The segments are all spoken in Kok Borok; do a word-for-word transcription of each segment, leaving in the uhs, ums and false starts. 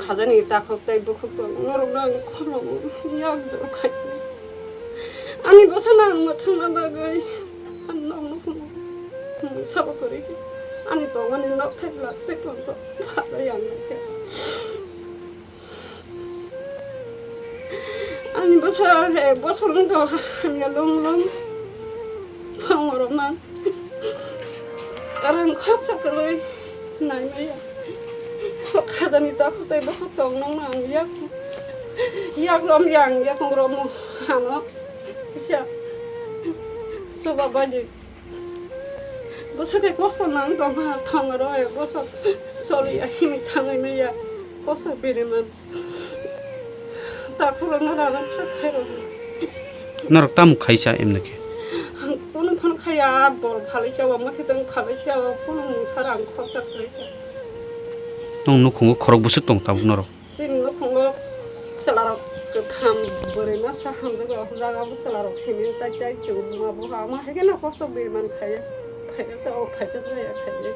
Hajani takhuk tei bukhuk tong norokno ang khorang yak jor khai. Ani bwsano ang mwthangna bagwi ang nokno sabo kwrwi khe ani tongmani nok thai glak tei tong tong phalwi ang khe. Ani bwsa he bosor wngkha hamya long long. Phangorok man. Arang khoroksa kwrwi naimaya. Khajani takhuk tei bukhuk tong nokno ang yak. Yak rom yang yak rom ano. Kisa. Suba bali. Bwswk khe kosto nang tongkha, thongro hai bwswk choliya himwi thangwi manya kosto bini man. Takhurokno rana kisa khairokno. Norok tamo khaisa emne khe? Kunu phano khaya, bol phalwi chao, mwkhitwng phalwi chao, kunu mungsa rang khoroksa kwrwi kha. Nwng nukhungo khorok bwswk tong tabuk norok? Chini nukhungo chwlarok kwtham bwrwi masa hamjwk rok jaga bo chwlarok simi tai tai chwng buma bo ha ma hai kheno kosto bini man khaiya. Phaikha sa o phaikha sa ya khaiya.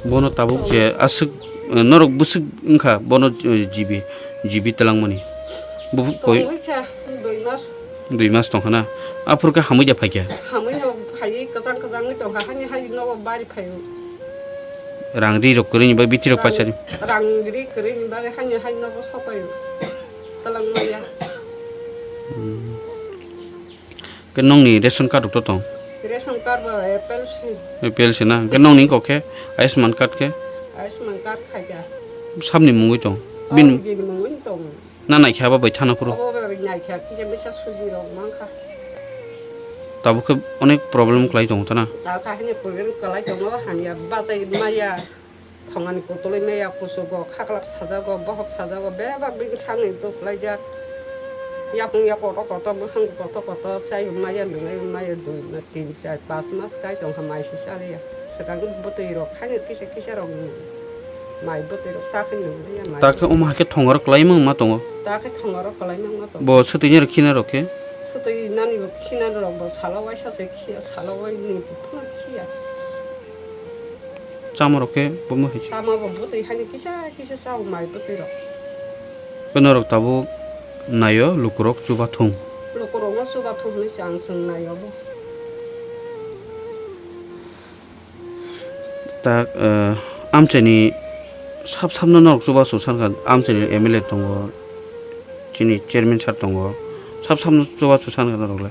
Bono tabuk je aswk, eh, norok bwswk wngkha bono, eh, jibi jibi twlangmani. Bo koi Tongwi kha dui mas. Dui mas tongkha na. Aphuru khe hamwi da phaikha? Hamwi no phaiwi kwchang kwchangwi tongkha hani hai nogo bari phaio. Rang ri rok kwrwini bagwi bithi rok Rang, paisani. Rang ri kwrwini bagwi haino haino bo sopai twlang maya. Hmm. Ke nongni ration card rok to tong? Ration card ba A P L si. A P L si na. Ke nongni kok khe Ayushman card khe? Ayushman card khaikha. Sabni mungwi tong? Bin Bini mungwi tong. Na naikha abo bai thana phuru? Abo bai naikha, kisa misa suji rok mankha. Tabuk khe onek problem kwlai tongo tana? Tabuk khe haino problem kwlai tongo, hamya bachai maya, thongani kotoloi maya, kuchugo khaklap sajago, bohok sajago, bebak bini sangni duk laijak. Yapung ya kotor kotor, bwsang kotor kotor, chai maya, lungai maya, dui ma, tin, char, pas mas kai tongkha, mai se chaliya. Swkang bwtwi rok, haino kisa kisa rok. Mai bwtwi rok ta khe nung ya mai. Ta khe omo hai khe thongor kwlai mangma tongo. Ta khe thongor kwlai mangma tongo. Bo swtwi ni rok khina rok khe? Swtwi nani bo khina rok bo salo waisa se khiya, salo wai ni bo phano khiya. Chama rok khe bo mo hai. Chama bo bwtwi haino kisa kisa chao mai bwtwi rok. Khe norok tabuk naio lukurok chubathung. Lukurok no chubathung hinwi chang chwng naio bo. Tak, eh, amchaini sab sabno norok chubachu sankha, amchaini M L A tongo, chini chairman sir tongo, sab sabno chubachu sankha norok le.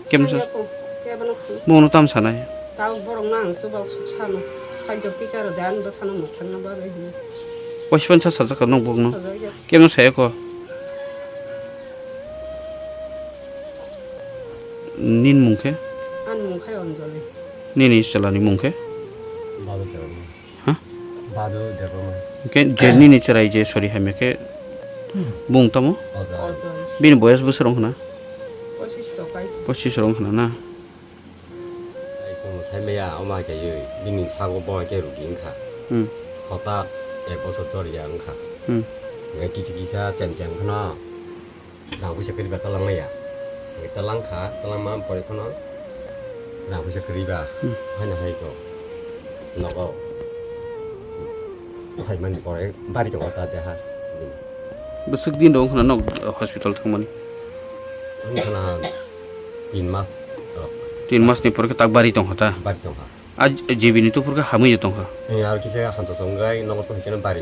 Kemsa Sanya ko, kebano ko. Bono tam sanai. Tao borok nang chubachu sano, saijo kicharo de ani bwsano mwthangna bagwi hino. Waispan sa sajak ka nok bokno. Sajak ya. Kemno saya ko. Nin mung khe? Ani mung khai Anjali. Nini chwlani mung khe? Badu Debbarma. Ha? Badu Debbarma. Hwnkhe je nini chwrai je sori hamya khe bung tamo? Ojai. Ojai. Bini boyas bwswk wngkha na? Pochis to kai. Pochis wngkha na? Ai chwng sai maya, omo hai khe bini sago bo hai khe rugi wngkha. Hmm. Hota ek bosor toriya wngkha. Hmm. Hwnkhe kichi kisa chem chem kheno. Rang puisa kwrwi ba talang maya. Talang kha, talang ma pore phano rang puisa kwrwi ba. Hmm. Haino hai ko nogo. Hai mani pore bari tongo ta deha. Bwswk din rok wngkha na nok hospital thangmani? Wngkha na tin mas rok. Tin mas ni pore khe tak bari tongkha ta? Bari tongkha. A J B ni tupur khe hamwi tongkha. Eh, aro kisa hamsa chongkhai nogo tongkhe bari.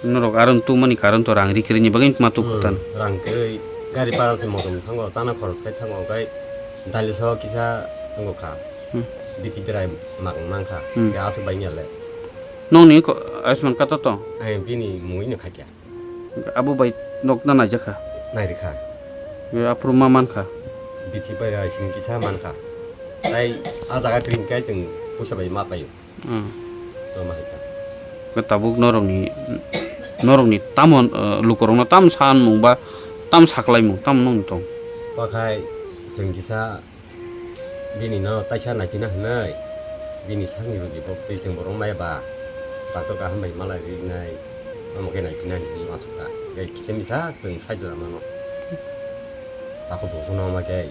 Norok aro tumani karon to rang ri kwrwini bagwi ma tuku Hmm, tan. Rang kwrwi gari para se motom thango, chana khorok khai thango, okai daili so kisa tongo kha. Hmm. Biti berai mak mankha. Hmm. Ke aswk bai ya le. Nokni ko Ayushman card to tong? Ai bini mungwi no khaikya. Abo bai nokna naijakha? Nairikha. Be aphuru ma mankha? Bithi bai rai sing kisa mankha. Tai a jaga kring kai chwng puisa bai ma paio. Hmm. Toma hai ta. Be tabuk norokni, norokni tamo, eh, lukurokno tam sanmung ba tam saklaimung tam nong tong? Pakhai chwng kisa Bini no taisa naikina hinwi, bini sakni rwdi bo twi chwng borok maya ba, doctor kaham bai malai rinai, omo khe naikina hinwi uansukha. Gai kisa misa chwng sai jora mano. Takhuk bukhuk no omo khe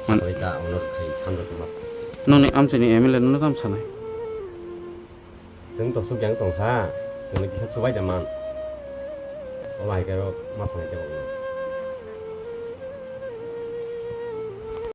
Man- saklai ta, ono khai sanjak ma. Nokni amchaini M L A no tam sanai? Chwng to suk yang tong kha, Chwngno kisa chubai da man. Obo hai khe oro ma sanai tei bo.